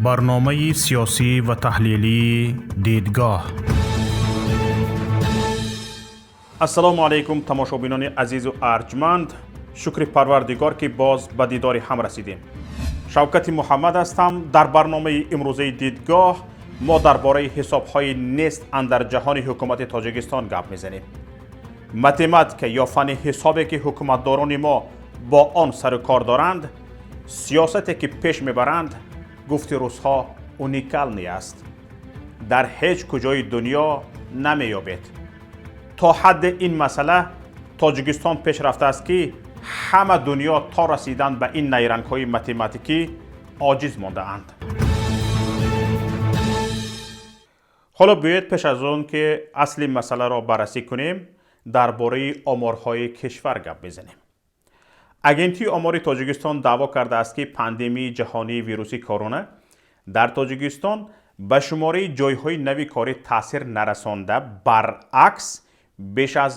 Барномаи сиёсӣ ва таҳлилии «Дидгоҳ». Ассалому алайкум, тамошобинони азизу арҷманд. Шукри Парвардигор, ки боз ба дидори ҳам расидем. Шавкати Муҳаммад ҳастам. Дар барномаи имрӯзаи «Дидгоҳ» мо дар бораи ҳисобҳои нест андар ҷаҳони ҳукумати Тоҷикистон гап мезанем. Математика ё фанни ҳисобе, ки ҳукуматдорони мо бо он сару кор доранд, сиёсате, ки пеш мебаранд, гуфти русҳо, уникальный аст, дар ҳеҷ куҷои дунё намеёбед. То ҳадде ин масъала Тоҷикистон пеш рафтааст, ки ҳама дунё то расидан ба ин найрангҳои математикӣ оҷиз мондаанд. Ҳоло биёед, пеш аз он ки асли масъаларо баррасӣ кунем, дар бораи оморҳои кишвар гап мезанем. Агентии омори Тоҷикистон даъво кардааст, ки пандемияи ҷаҳонии вируси корона дар Тоҷикистон ба шумораи ҷойҳои нави корӣ таъсир нарасонда, баръакс, беш аз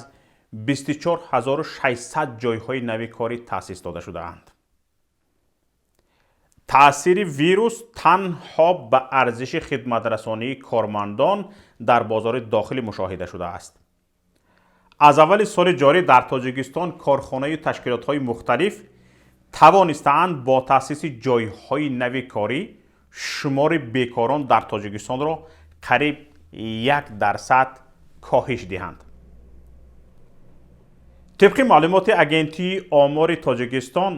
24 600 ҷойҳои нави корӣ таъсис дода шудаанд. Таъсири вирус танҳо ба арзиши хидматрасонии кормандон дар бозори дохилӣ мушоҳида шудааст. Аз аввали соли ҷорӣ дар Тоҷикистон корхонаю ташкилотҳои мухталиф тавонистаанд бо таъсиси ҷойҳои нави корӣ шумори бекорон дар Тоҷикистонро қариб 1% коҳиш диҳанд. Тибқи маълумоти Агентии омори Тоҷикистон,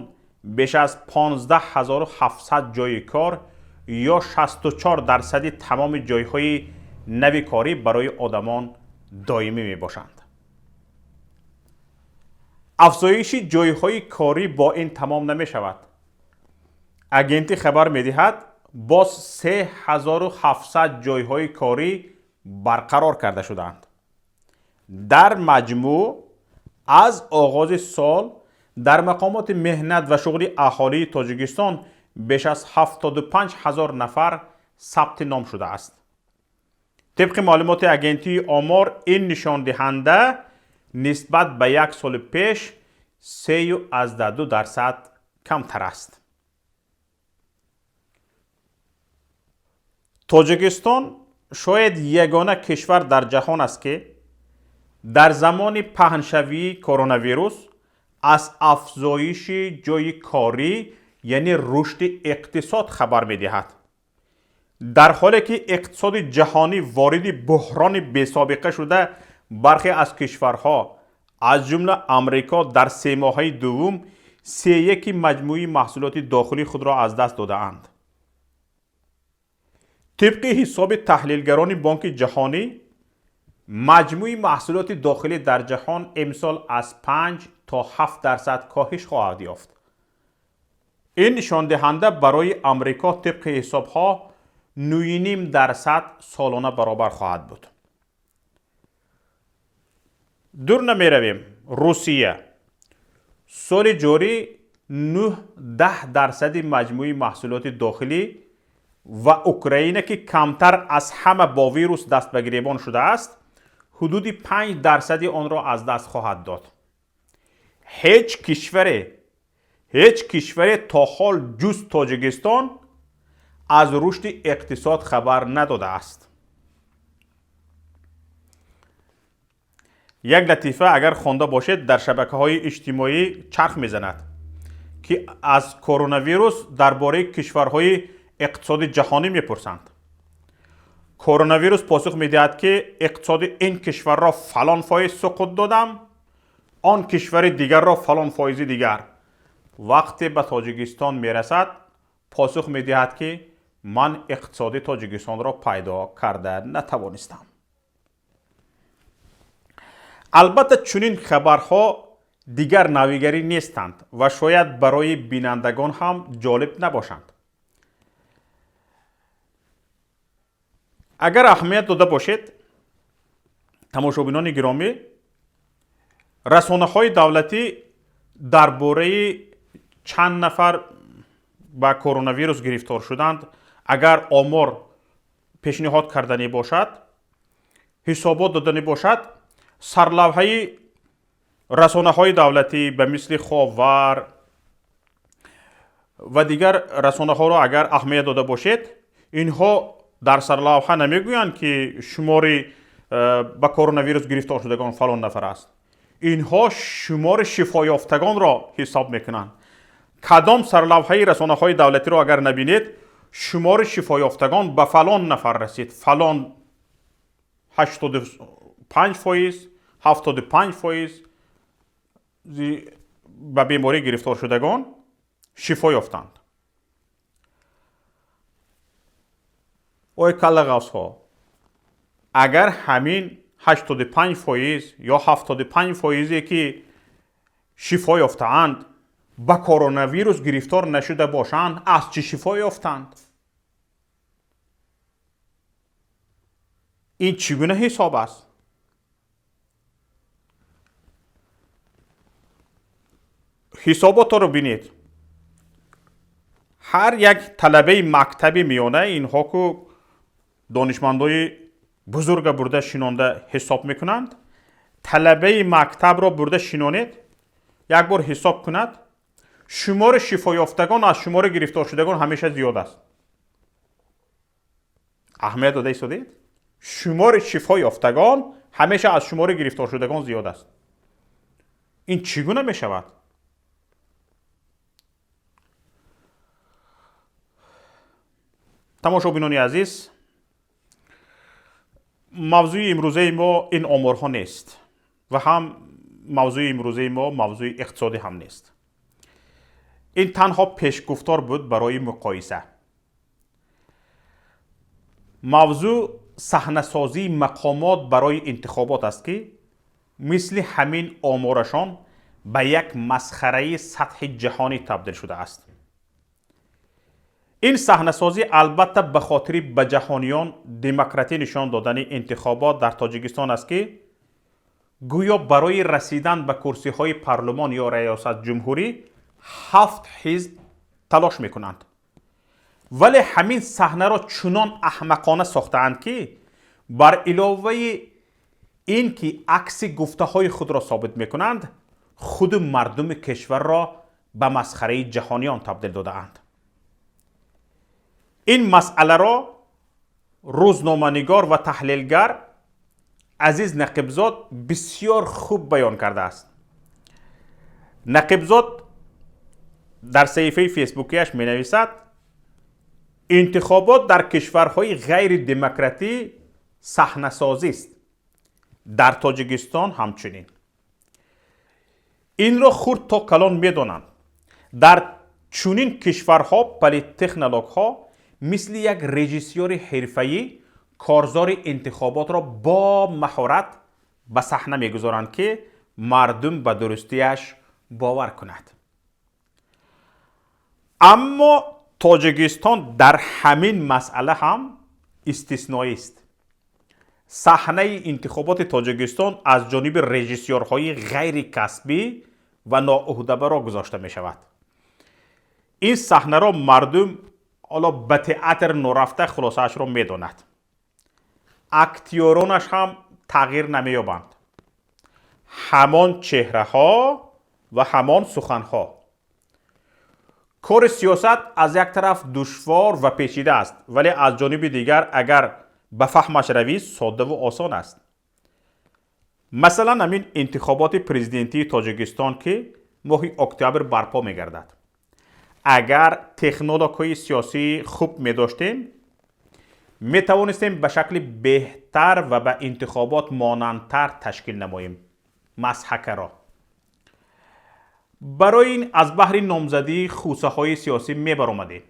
беш аз 15 700 ҷойи кор ё 64 дарсади тамоми ҷойҳои нави корӣ барои одамон доимӣ мебошанд. Афзоиши ҷойҳои корӣ бо ин тамом намешавад. Агентӣ хабар медиҳад, боз 3700 ҷойҳои корӣ барқарор карда шудаанд. Дар маҷмӯъ, аз оғози сол дар мақомоти меҳнат ва шуғли аҳолии Тоҷикистон беш аз 75 ҳазор нафар сабти ном шудааст. Тибқи маълумоти Агентии омор, ин нишондиҳанда нисбат ба як соли пеш 3,2% камтар аст. Тоҷикистон шояд ягона кишвар дар ҷаҳон аст, ки дар замони паҳншавии коронавирус аз афзоиши ҷойи корӣ, яъне рушди иқтисод, хабар медиҳад. Дар ҳоле ки иқтисоди ҷаҳонӣ вориди буҳрони бесобиқа шуда, бархе аз кишварҳо, аз ҷумла Амрико, дар семоҳаи дуввум сеяки маҷмӯи маҳсулоти дохилии худро аз даст додаанд. Тибқи ҳисоби таҳлилгарони Бонки Ҷаҳонӣ, маҷмӯи маҳсулоти дохилӣ дар ҷаҳон имсол аз 5 то 7% коҳиш хоҳад ёфт. Ин нишондиҳанда барои Амрико тибқи ҳисобҳо 9,5% солона баробар хоҳад буд. Дур намеравем, Русия соли ҷорӣ 9-10 дарсади маҷмӯи маҳсулоти дохилӣ ва Украина, ки камтар аз ҳама бо вирус даст ба гиребон шудааст, ҳудуди 5 дарсади онро аз даст хоҳад дод. Ҳеҷ кишваре то ҳол ҷуз Тоҷикистон аз рушди иқтисод хабар надодааст. Як латифа агар хонда бошед, дар шабакаҳои иҷтимоӣ чарх мезанад, ки аз коронавирус дар бораи кишварҳои иқтисоди ҷаҳонӣ мепурсанд. Коронавирус посух медиҳад, ки иқтисоди ин кишварро фалон фоиз суқут додам, он кишвари дигарро фалон фоизи дигар. Вақте ба Тоҷикистон мерасад, посух медиҳад, ки ман иқтисоди Тоҷикистонро пайдо карда натавонистам. Албатта, чунин хабарҳо дигар навигарӣ нестанд ва шояд барои бинандагон ҳам ҷолиб набошанд. Агар аҳамият дода бошед, тамошобинони гиромӣ, расонаҳои давлатӣ дар бораи чанд нафар ба коронавирус гирифтор шуданд агар омор пешниҳод карданӣ бошад, ҳисобот доданӣ бошад, сарлавҳаи расонаҳои давлатӣ ба мисли Ховар ва дигар расонаҳоро агар аҳамият дода бошед. Инҳо дар сарлавҳа намегӯянд, ки шумори ба коронавирус гирифтор шудагон фалон нафар аст. Инҳо шумори шифоёфтагонро ҳисоб мекунанд. Кадом сарлавҳаи расонаҳои давлатиро агар набинед, шумори шифоёфтагон ба фалон нафар расид, фалон 85%, 75% ба беморӣ гирифтор шудагон шифо ёфтанд. Ой каллағавсҳо, агар ҳамин 85% ё 75%-е ки шифо ёфтаанд ба коронавирус гирифтор нашуда бошанд, аз чӣ шифо ёфтанд? Ин чӣ гуна ҳисоб аст? Ҳисоботро бинед. Ҳар як талабаи мактаби миёна, инҳо ку донишмандои бузурга бурда шинонда ҳисоб мекунанд. Талабаи мактабро бурда шинонед, як бор ҳисоб кунад, шумори шифоёфтагон аз шумори гирифторшудагон ҳамеша зиёд аст. Аҳамият дода истодед? Шумори шифоёфтагон ҳамеша аз шумори гирифторшудагон зиёд аст. Ин чӣ гуна мешавад? Тамошобинони азиз, мавзӯи имрӯзаи мо ин оморҳо нест ва ҳам мавзӯи имрӯзаи мо мавзӯи иқтисодӣ ҳам нест. Ин танҳо пешгуфтор буд барои муқоиса. Мавзӯъ саҳнасозии мақомот барои интихобот аст, ки мисли ҳамин оморашон ба як масхараи сатҳи ҷаҳонӣ табдил шудааст. Ин саҳнасозӣ албатта ба хотири ба ҷаҳониён демократӣ нишон додани интихобот дар Тоҷикистон аст, ки гӯё барои расидан ба курсиҳои парлумон ё раёсатҷумҳурӣ 7 ҳизб талош мекунанд. Вале ҳамин саҳнаро чунон аҳмақона сохтаанд, ки бар иловаи ин ки акси гуфтаҳои худро собит мекунанд, худи мардуми кишварро ба масхараи ҷаҳониён табдил додаанд. Ин масъаларо рӯзноманигор ва таҳлилгар Азиз Нақибзод бисёр хуб баён кардааст. Нақибзод дар саҳифаи фейсбукияш менависад: интихобот дар кишварҳои ғайридемократӣ саҳнасозист, дар Тоҷикистон ҳамчунин. Инро хурд то калон медонанд. Дар чунин кишварҳо политтехнологҳо мисли як режиссёри ҳирфаӣ корзори интихоботро бо маҳорат ба саҳна мегузоранд, ки мардум ба дурустияш бовар кунад. Аммо Тоҷикистон дар ҳамин масъала ҳам истисноист. Саҳнаи интихоботи Тоҷикистон аз ҷониби режиссёрҳои ғайрикасбӣ ва ноуҳдабаро гузошта мешавад. Ин саҳнаро мардум ҳоло ба театр норафта хулосаашро медонад. Актёронаш ҳам тағйир намеёбанд. Ҳамон чеҳраҳо ва ҳамон суханҳо. Кори сиёсат аз як тараф душвор ва печида аст, вале аз ҷониби дигар агар ба фаҳмаш равӣ, соддаву осон аст. Масалан, ҳамин интихоботи президентии Тоҷикистон, ки моҳи октябр барпо мегардад. Агар технологҳои сиёсӣ хуб медоштем, метавонистем ба шакли беҳтар ва ба интихобот монандтар ташкил намоем масҳакаро. Барои ин аз баҳри номзадии хусаҳои сиёсӣ мебаромадем.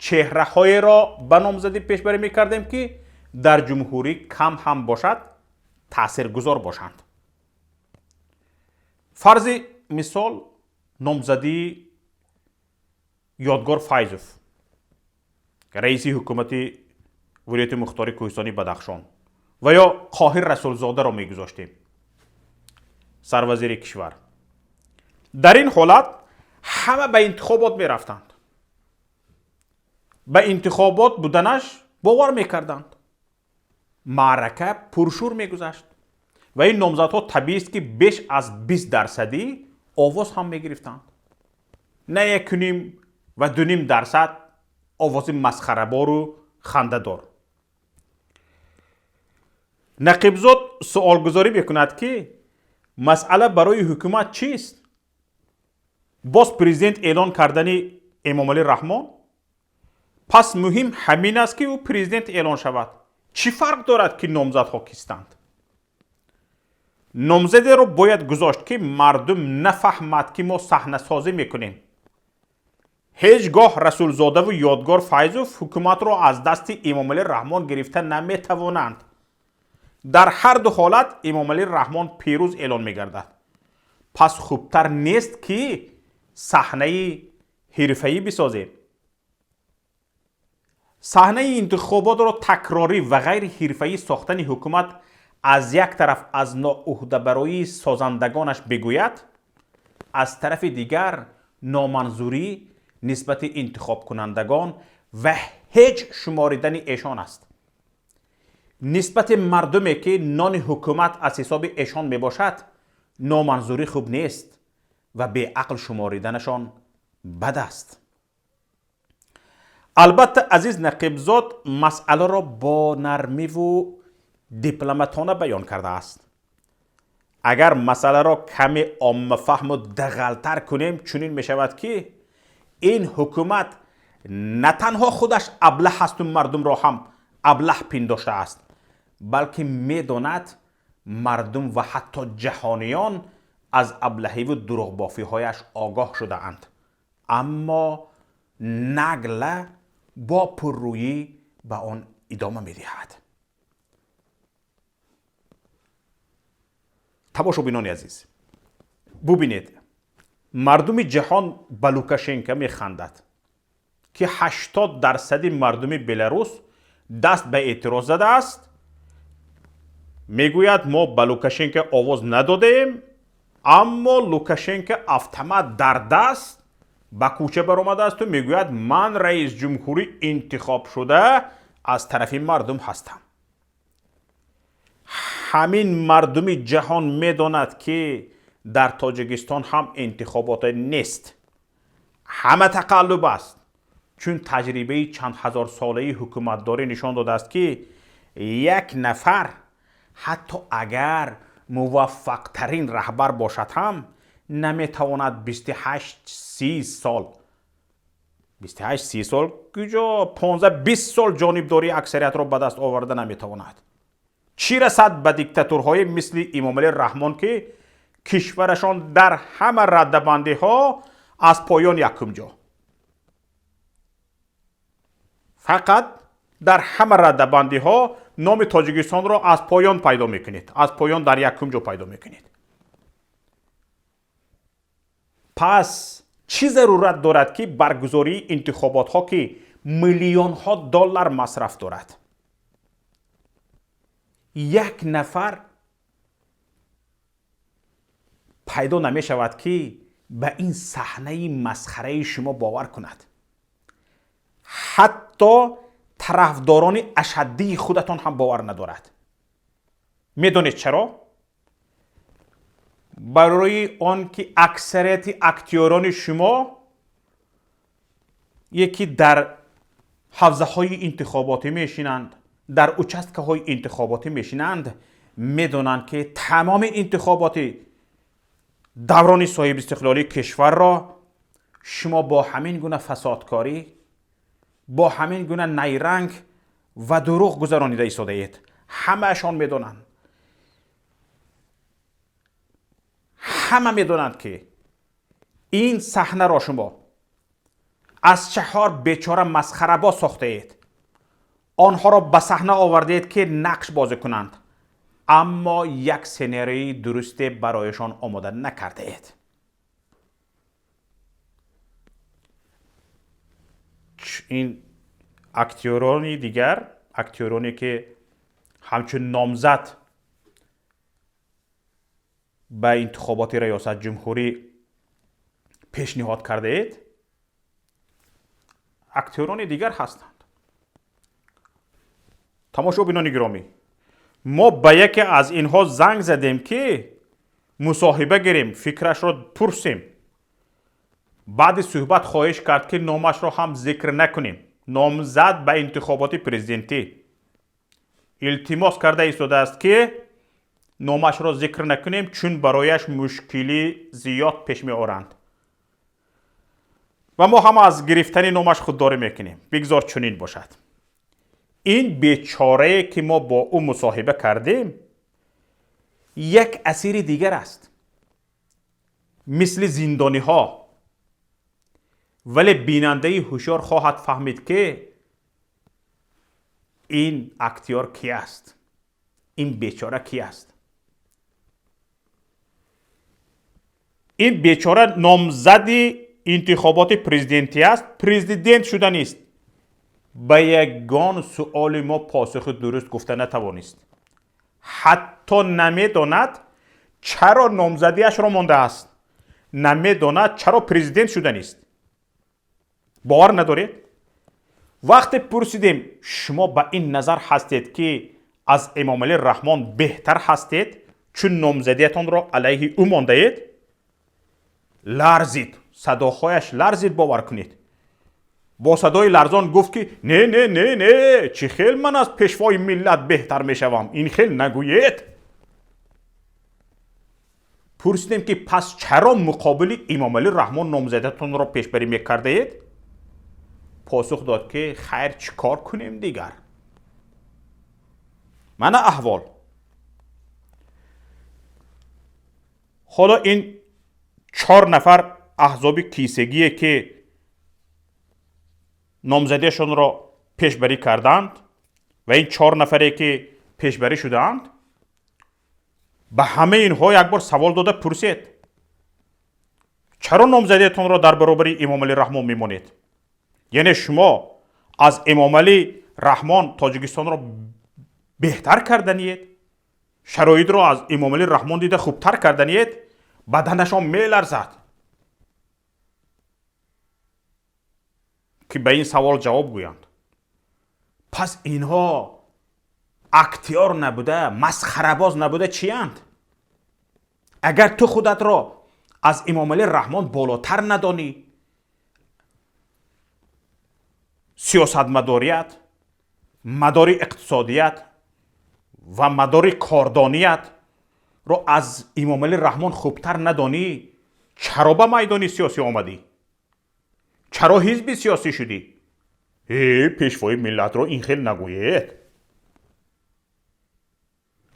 Чеҳраҳоеро ба номзадӣ пешбарӣ мекардем, ки дар ҷумҳурӣ кам ҳам бошад, таъсиргузор бошанд. Фарзи мисол, номзадии Ёдгор Файзов, раиси ҳукумати вилояти мухтори кӯҳистони Бадахшон, ва ё Қоҳир Расулзодаро мегузоштем, сарвазири кишвар. Дар ин ҳолат ҳама ба интихобот мерафтанд. Ба интихобот буданаш бовар мекарданд. Маърака пуршӯр мегузашт ва ин номзадҳо табиист, ки беш аз 20% овоз ҳам мегирифтанд, на 1,5 ва 2,5%. Овози масхарабору хандадор. Нақибзод суолгузорӣ мекунад, ки масъала барои ҳукумат чист? Боз президент эълон кардани Эмомалӣ Раҳмон? Пас муҳим ҳамин аст, ки ӯ президент эълон шавад. Чӣ фарқ дорад, ки номзадҳо кистанд? Номзадеро бояд гузошт, ки мардум нафаҳмад, ки мо саҳнасозӣ мекунем. Ҳеҷ гоҳ Расулзодаву Ёдгор Файзов ҳукуматро аз дасти Эмомалӣ Раҳмон гирифта наметавонанд. Дар ҳар ду ҳолат Эмомалӣ Раҳмон пирӯз эълон мегардад. Пас хубтар нест, ки саҳнаи ҳирфаӣ бисозем? Саҳнаи интихоботро такрорӣ ва ғайриҳирфаӣ сохтани ҳукумат аз як тараф аз ноуҳдабароии созандагонаш бигӯяд, аз тарафи дигар номанзурӣ нисбати интихобкунандагон ва ҳеҷ шуморидани эшон аст. Нисбати мардуме, ки нони ҳукумат аз ҳисоби эшон мебошад, номанзурӣ хуб нест ва беақл шумориданашон бад аст. Албатта, азиз Нақибзод масъаларо бо нармиву дипломатона баён кардааст. Агар масъаларо каме оммафаҳму дағалтар кунем, чунин мешавад, ки ин ҳукумат на танҳо худаш аблаҳ асту мардумро ҳам аблаҳ пиндоштааст, балки медонад, мардум ва ҳатто ҷаҳониён аз аблаҳиву дурӯғбофиҳояш огоҳ шудаанд, аммо нагло бо пуррӯӣ ба он идома медиҳад. Тамошобинони азиз, бубинед, мардуми ҷаҳон ба Лукашенко механдад, ки 80% мардуми Беларус даст ба эътироз задааст. Мегӯяд, мо ба Лукашенко овоз надодаем, аммо Лукашенко автомат дар даст ба кӯча баромадаасту мегӯяд, ман раис ҷумҳурӣ интихобшуда аз тарафи мардум ҳастам. Ҳамин мардуми ҷаҳон медонад, ки дар Тоҷикистон ҳам интихоботе нест, ҳама тақаллуб аст, чун таҷрибаи чанд ҳазорсолаи ҳукуматдорӣ нишон додааст, ки як нафар ҳатто агар муваффақтарин раҳбар бошад ҳам, наметавонад 28-30 сол, 28-30 сол куҷо, 15-20 сол ҷонибдории аксариятро ба даст оварда наметавонад. Чӣ расад ба диктатурҳои мисли Имомалӣ Раҳмон, ки кишварашон дар ҳама раддабандиҳо аз поён якум ҷо, фақат дар ҳама раддабандиҳо номи Тоҷикистонро аз поён пайдо мекунед, аз поён дар якум ҷо пайдо мекунед. Пас чӣ зарурат дорад, ки баргузории интихоботҳо, ки миллионҳо доллар масраф дорад, як нафар пайдо намешавад, ки ба ин саҳнаи масхараи шумо бовар кунад? Ҳатто тарафдорони ашаддии худатон ҳам бовар надорад. Медонед чаро? Барои он ки аксарияти актёрони шумо яке дар ҳавзаҳои интихоботӣ мешинанд, дар участкаҳои интихоботӣ мешинанд, медонанд, ки тамоми интихоботи даврони соҳибистиқлолии кишварро шумо бо ҳамин гуна фасодкорӣ, бо ҳамин гуна найранг ва дурӯғ гузаронида истодаед. Ҳамаашон медонанд, ҳама медонанд, ки ин саҳнаро шумо аз чаҳор бечора масхарабоз сохтаед, онҳоро ба саҳна овардаед, ки нақш бозӣ кунанд, аммо як сценарии дурусте барояшон омода накардаед. Ин актёрони дигар, актёроне ки ҳамчун номзад ба интихоботи раёсат ҷумҳурӣ пешниҳод кардаед, актёрони дигар ҳастанд. Тамошобинони гиромӣ, мо ба яке аз инҳо занг задем, ки мусоҳиба гирем, фикрашро пурсем. Баъди суҳбат хоҳиш кард, ки номашро ҳам зикр накунем. Номзад ба интихоботи президентӣ илтимос карда истодааст, ки номашро зикр накунем, чун барояш мушкилӣ зиёд пеш меоранд ва мо ҳам аз гирифтани номаш худдорӣ мекунем. Бигзор чунин бошад. Ин бечорае, ки мо бо ӯ мусоҳиба кардем, як асири дигар аст, мисли зиндониҳо. Вале бинандаи ҳушёр хоҳад фаҳмид, ки ин актёр ки аст, ин бечора ки аст. Ин бечора номзади интихоботи президентӣ аст, президент шуданист. Ба ягон суоли мо посухи дуруст гуфта натавонист. Ҳатто намедонад, чаро номзадиашро мондааст, намедонад, чаро президент шуданист. Бовар надоред? Вақте пурсидем, шумо ба ин назар ҳастед, ки аз Эмомалӣ Раҳмон беҳтар ҳастед, чун номзадиятонро алайҳи ӯ мондаед, ларзид, садоҳояш ларзид, бовар кунед. Бо садои ларзон гуфт, ки не, не, не, не, чӣ хел ман аз пешвои миллат беҳтар мешавам, ин хел нагӯед. Пурсидем, ки пас чаро муқобили Эмомалӣ Раҳмон номзадиятонро пешбарӣ мекардаед? Посух дод, ки хайр, чӣ кор кунем дигар. Мана аҳвол. Ҳоло ин 4 нафар аҳзоби кисагие, ки номзадиашонро пешбарӣ карданд, ва ин 4 нафаре, ки пешбарӣ шудаанд, ба ҳамаи инҳо як бор савол дода пурсед, чаро номзадиятонро дар баробари Эмомалӣ Раҳмон мемонед? Яъне шумо аз Эмомалӣ Раҳмон Тоҷикистонро беҳтар карданиед, шароитро аз Эмомалӣ Раҳмон дида хубтар карданиед? Баданашон меларзад, ки ба ин савол ҷавоб гӯянд. Пас инҳо актёр набуда, масхарабоз набуда чиянд? Агар ту худатро аз Эмомалӣ Раҳмон болотар надонӣ, сиёсатмадорият, мадори иқтисодият ва мадори кордониятро аз Эмомалӣ Раҳмон хубтар надонӣ, чаро ба майдони сиёсӣ омадӣ? Чаро ҳизби сиёсӣ шудӣ? Э, пешвои миллатро ин хел нагӯед.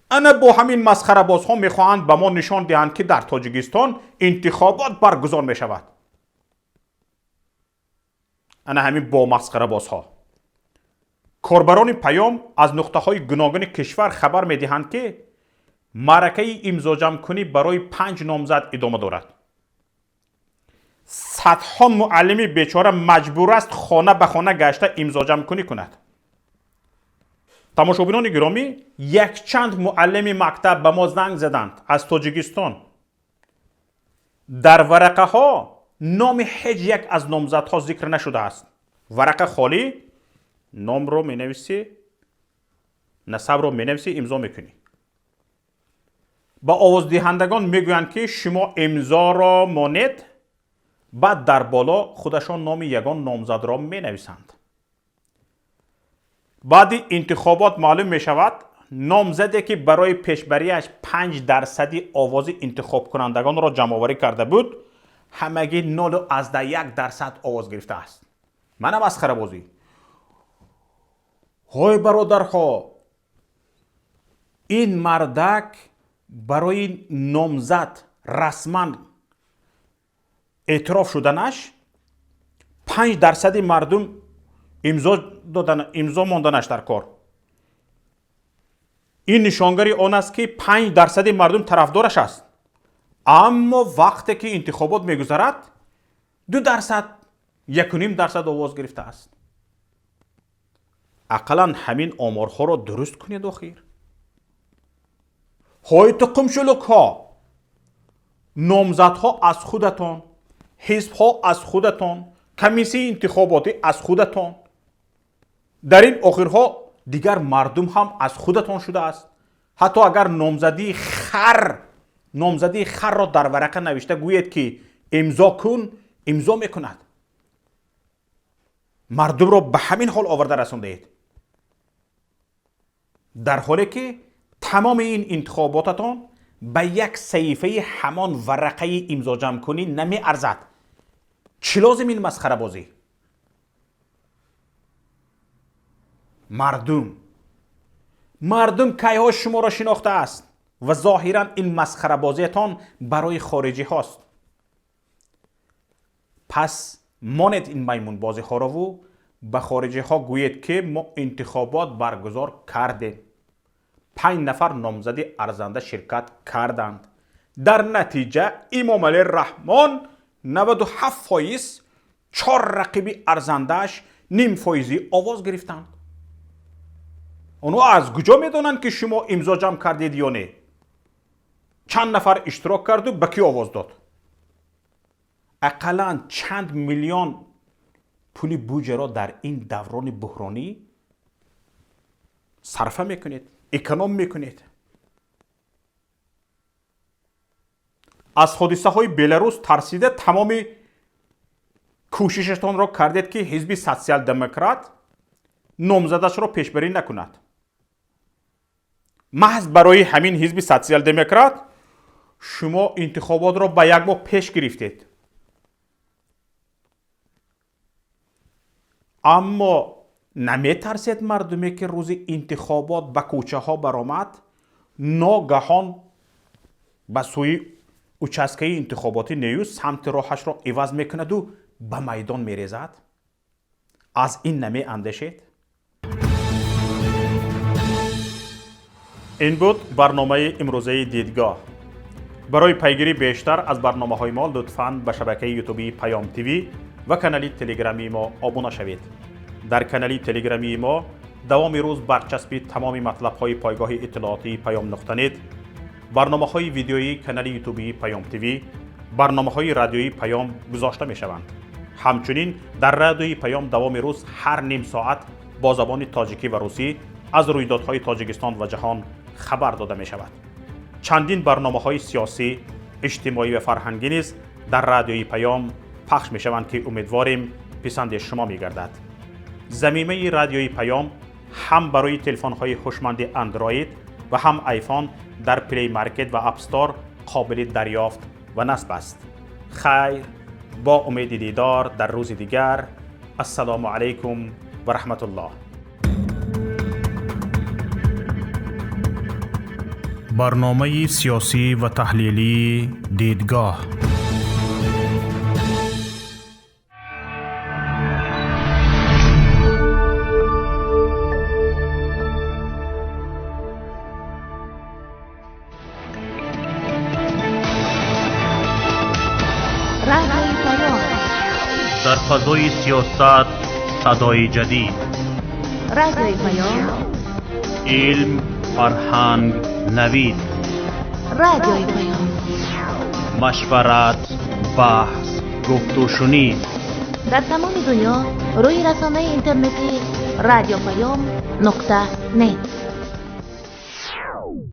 Ана бо ҳамин масхарабозҳо мехоҳанд ба мо нишон диҳанд, ки дар Тоҷикистон интихобот баргузор мешавад. Ана ҳамин бо масхарабозҳо. Корбарони паём аз нуқтаҳои гуногуни кишвар хабар медиҳанд, ки маъракаи имзоҷамъкунӣ барои 5 номзад идома дорад. Садҳо муаллими бечора маҷбур аст хона ба хона гашта имзоҷамъкунӣ кунад. Тамошобинони гиромӣ, якчанд муаллими мактаб ба мо занг заданд аз Тоҷикистон. Дар варақаҳо номи ҳеҷ як аз номзадҳо зикр нашудааст. Варақа холӣ, номро менависӣ, насабро менависӣ, имзо мекунӣ. Ба овоздиҳандагон мегӯянд, ки шумо имзоро монед, баъд дар боло худашон номи ягон номзадро менависанд. Баъди интихобот маълум мешавад, номзаде, ки барои пешбариаш 5% овози интихобкунандагонро ҷамъоварӣ карда буд, ҳамагӣ 0,1% овоз гирифтааст. Мана масхарабозӣ. Ҳой бародарҳо, ин мардак барои номзад расман эътироф шуданаш 5% мардум имзо монданаш дар кор. Ин нишонгари он аст, ки 5% мардум тарафдораш аст. Аммо вақте ки интихобот мегузарад, 2%, 1,5% овоз гирифтааст. Ақаллан ҳамин оморҳоро дуруст кунед охир. Ҳои туқумшулукҳо, номзадҳо аз худатон, ҳизбҳо аз худатон, комиссияи интихоботӣ аз худатон. Дар ин охирҳо дигар мардум ҳам аз худатон шудааст. Ҳатто агар номзадии харро дар варақа навишта гӯед, ки имзо кун, имзо мекунад. Мардумро ба ҳамин ҳол оварда расондаед, дар ҳоле ки тамоми ин интихоботатон ба як саҳифаи ҳамон варақаи имзоҷамъкунӣ намеарзад. Чӣ лозим ин масхарабозӣ? Мардум кайҳо шуморо шинохтааст ва зоҳиран ин масхарабозиятон барои хориҷӣ ҳост. Пас монед ин маймунбозиҳорову ба хориҷиҳо гӯед, ки мо интихобот баргузор кардем, 5 нафар номзади арзанда ширкат карданд. Дар натиҷа Имомалӣ Раҳмон 97%, 4 рақиби арзандааш 0.5% овоз гирифтанд. Онҳо аз куҷо медонанд, ки шумо имзо ҷамъ кардед ё не? Чанд нафар иштирок карду ба кӣ овоз дод? Ақаллан чанд миллион пули буҷаро дар ин даврони буҳронӣ сарфа мекунед, эконом мекунед. Аз ҳодисаҳои Беларус тарсида тамоми кӯшишатонро кардед, ки ҳизби социал-демократ номзадашро пешбарӣ накунад. Маҳз барои ҳамин ҳизби социал-демократ шумо интихоботро ба як моҳ пеш гирифтед. Аммо наметарсед мардуме, ки рӯзи интихобот ба кӯчаҳо баромад, ногаҳон ба сӯи участкаи интихоботӣ нею самти роҳашро иваз мекунаду ба майдон мерезад? Аз ин намеандешед? Ин буд барномаи имрӯзаи Дидгоҳ. Барои пайгирӣ бештар аз барномаҳои мо лутфан ба шабакаи ютубии Паём ТВ ва канали телеграмии мо обуна шавед. Дар канали телеграмии мо давоми рӯз барчаспи тамоми матлабҳои пойгоҳи иттилоотии Паём нуқта нет, барномаҳои видеоии канали ютубии Паём ТВ, барномаҳои радиоии Паём гузошта мешаванд. Ҳамчунин дар радиои Паём давоми рӯз ҳар ним соат бо забони тоҷикӣ ва русӣ аз рӯйдодҳои Тоҷикистон ва ҷаҳон хабар дода мешавад. Чандин барномаҳои сиёсӣ, иҷтимоӣ ва фарҳангӣ низ дар радиои Паём пахш мешаванд, ки умедворем писанди шумо мегардад. Замимаи радиои Паём ҳам барои телефонҳои ҳушманди Андроид ва ҳам айфон дар Play Market ва App Store қобили дарёфт ва насб аст. Хайр, бо умеди дидор дар рӯзи дигар. Ассалому алайкум ва раҳматуллоҳ. Барномаи сиёсӣ ва таҳлилии Дидгоҳ. Дар фазои сиёсат садои ҷадид, Радиои Паём, илм, фарҳанг, навид, Радиои Паём, машварат, баҳс, гуфтушунид. Дар тамоми дунё рӯи расонаи интернетии радиопаём нуқта нет.